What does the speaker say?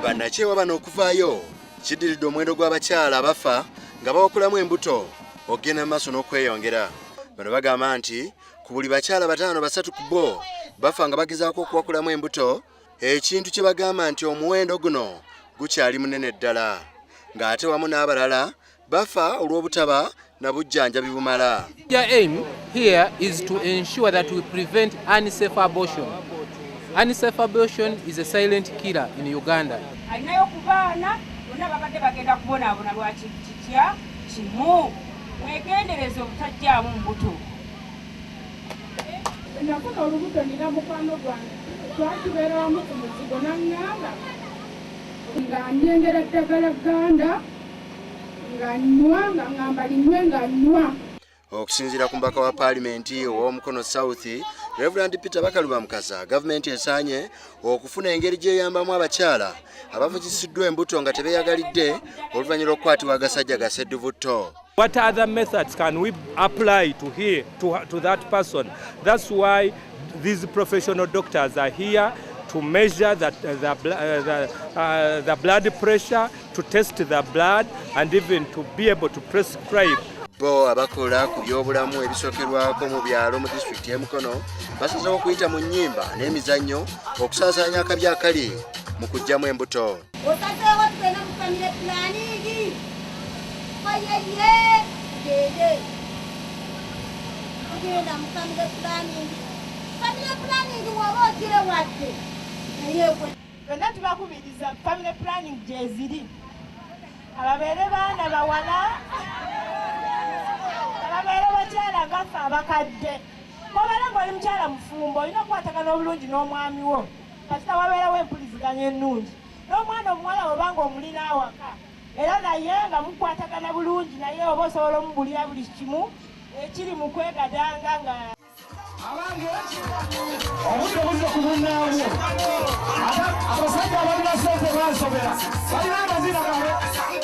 Bannakyewa bano okuvaayo kiddiridde omuwendo gw'abakyala abafa nga bawakulamu embuto okugenda mu maaso n'okweyongera. Bano bagamba nti ku buli bakyala bataano, basatu ku bo bafa nga bagezaako okuwakulamu embuto, ekintu kye bagamba nti omuwendo guno gukyali munene ddala, ng'ate wamu n'abalala bafa olw'obutaba na bujjanjabi bumala. The aim here is to ensure that we prevent unsafe abortion. Unsafe abortion is a silent killer in Uganda. Alinayo ku baana bonna babadde bagenda kubonaabona lwaki kitya kimu mwegendereza obutajjaamu mbuto. Nafuna olubuto, nina mukwano gwange twatubeera wamu ku muzigo, naŋŋamba nga ndyengera ddagala ganda nga nnywa, nga ŋŋamba linywe nga nnywa. Okusinziira ku mubaka wa paalimenti ow'Omukono South, Reverend Peter Bakaluba Mukasa, gavumenti esaanye okufuna engeri gyeyambamu abakyala abavugisiddwa embuto nga tebeeyagalidde oluvannyuma lw'okukwatibwa agasajja gasedduvutto. What other methods can we apply to here to that person? That's why these professional doctors are here to measure the blood pressure, to test the blood, and even to be able to prescribe. Bo abakola ku byobulamu ebisookerwako mu byalo mu disitulikiti y'e Mukono basazeewo okuyita mu nnyimba n'emizannyo okusaasaanya akabi akali mu kuggyamu embuto. Osazeewo tugende mu family planning, oyeye, tugende, tugenda mu family planning. Family planning woba ogirewadde naye Byonna tubakubiriza, family planning gyeziri, ababeere baana bawala, ababeere bakyala ngaffe abakadde. Bwobeera ng'oli mukyala mufumbo, olina okukwatagana obulungi n'omwami wo, kasita wabeerawo empuliziganya ennungi. N'omwana omuwala obanga omulina awaka era naye nga mukwatagana bulungi naye, oba osobola omubulira buli kimu ekiri mu kwegadanga nga Obudde buzze ku bunnaabwo. Abasajja abalina sente bansobera, balina amazina gaabwe.